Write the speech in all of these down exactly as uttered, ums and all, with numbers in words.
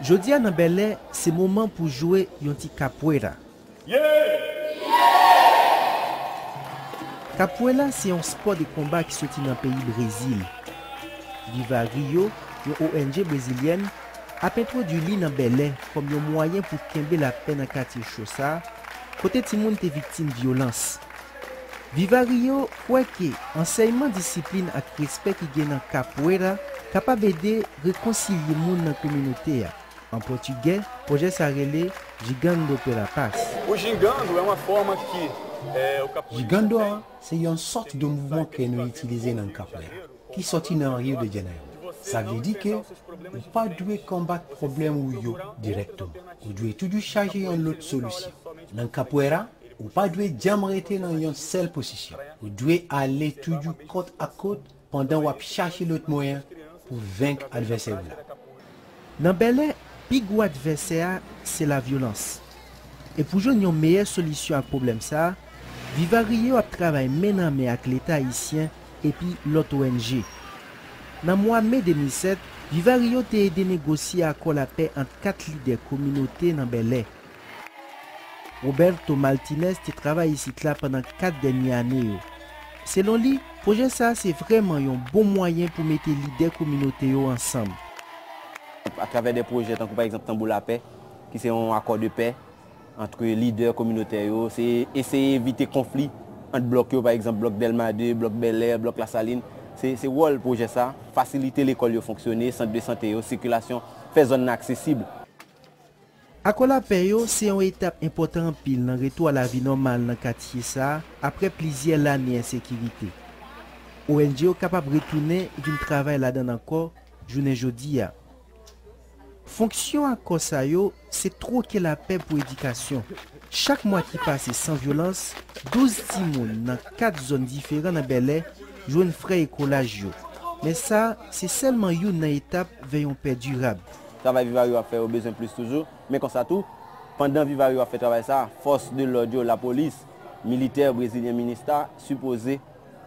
Jodi a nan Bèlè, se moman pou jwe yon ti kapwera. Kapwela se yon spò de konba ki soti nan peyi Brezil. Viva Rio, yon O N G brezilyèn, ap entwodui li nan Bèlè kòm yon mwayen pou kenbe lapè nan katye cho sa a, kote timoun te viktim vyolans. Viva Rio kwè ke ansèyman disiplin ak respè ki gen nan kapwera kapab ede rekonsilye moun nan kominote a. An pòtigè, pwojè sa rele Gigando pela Paz. O gingando é uma forma que é, o capoeirista Gigando a se yon sòt de mouvman ke nou itilize nan kapwera, ki sòti nan Rio de Janeiro. Sa vle di ke ou pa dwe konbat pwoblèm ou yo dirèkteman. Ou dwe toujou chache yon lòt solisyon. Nan kapwera, ou pa dwe janm rete nan yon sèl pozisyon. Ou dwe ale toujou kot a kot pandan w ap chache lòt mwayen pou venk advèsè w la. Nan Bèlè, pi gwo advèsè a se lavyolans. E pou jwenn yon meyè solisyon ak pwoblèm sa a, Viva Rio ap travay men nan men ak Leta ayisyen epi lòt O N G. Nan mwa me de mil sèt, Viva Rio te ede negosye akò lapè ant kat lidè kominote nan Bèlè. Roberto Martinez te travay isit la pandan kat dènye ane yo. Selon li, pwojè sa a se vrèman yon bon mwayen pou mete lidè kominote yo ansanm. Atravè de pwojè tankou pa egzanp Tanbou Lapè, ki se yon akò de pè ant lidè kominotè yo, se eseye evite konfli ant blòk yo, pa egzanp blòk Dèlma de, blòk Bèlè, blòk Lasalin. Se, se wòl pwojè sa, fasilite lekòl yo fonksyone, sant de sante yo, sikilasyon, fè zòn nan aksesib. Akò lapè yo se yon etap enpòtan anpil nan retou a lavi nòmal nan katye sa a apre plizyè lane ensekirite. O N G yo kapab retounen vin travay ladan l ankò jounen jodi a. Fonksyon akò sa yo se twoke lapè pou edikasyon. Chak mwa ki pase san vyolans, douz timoun nan kat zòn diferan nan Bèlè jwenn frè ekolaj yo. Men sa, se sèlman youn nan etap vè yon pè dirab. Travay Viva Rio ap fè yo bezwen plis toujou. Men konsa tou, pandan Viva Rio ap fè travay sa, fòs de lòd yo, lapolis, militè brezilyen MINUSTAH, sipoze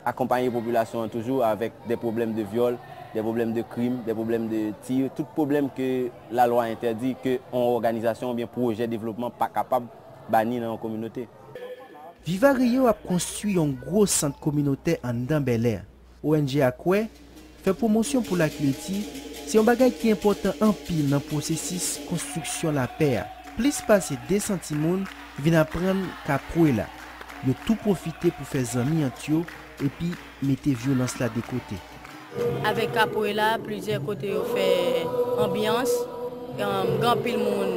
akonpaye popilasyon an toujou avèk de pwoblèm de vyòl, de pwoblèm de krim, de pwoblèm de tir, tout pwoblèm ke lalwa entèdi ke yon òganizasyon oubyen pwojè devlopman pa kapab bani nan yon kominote. Viva Rio ap konstwi yon gwo sant kominotè anndan Bèlè. O N G a kwè, fè pwomosyon pou lakilti se yon bagay ki enpòtan anpil nan pwosesis konstriksyon lapè a. Plis pase de san timoun vin aprann kapwela. Yo tou pwofite pou fè zanmi ant yo epi mete vyolans la de kote. Avèk kapwela, plizyè kote yo fè anbyans, um, gen anpil moun,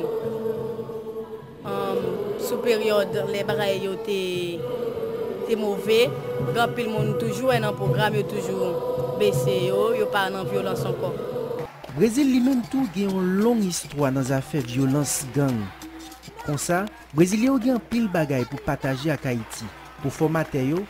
um, sou peryòd lè bagay yo te, te move, gen anpil moun toujou wè nan pwogram yo toujou bese yo, yo pa nan vyolans ankò. Brezil li menm tou gen yon long istwa nan zafè vyolans gang. Konsa, Brezilyen yo gen anpil bagay pou pataje ak Ayiti. Pou fòmatè yo,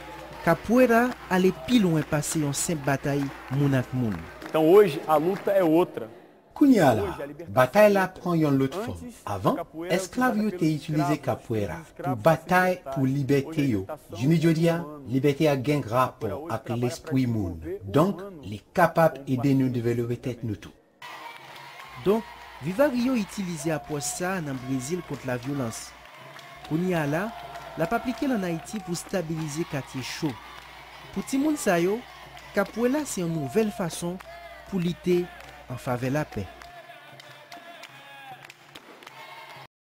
kapwera ale pi lwen pase yon senp batay moun ak moun. Então hoje a luta é outra. Kounye a la, batay la pran yon lòt fòm. Avan, esklav yo te itilize kapwera pou batay pou libète yo. Jounen jodi a, libète a gen rapò ak lespri moun. Donk, li kapab ede nou devlope tèt nou tou. Donk, Viva Rio itilize apwòch sa a nan Brezil kont lavyolans. Kounye a la, l ap aplike l ann Ayiti pou stabilize katye cho. Pou timoun sa yo, kapwela se yon nouvèl fason pou lite an favè lapè.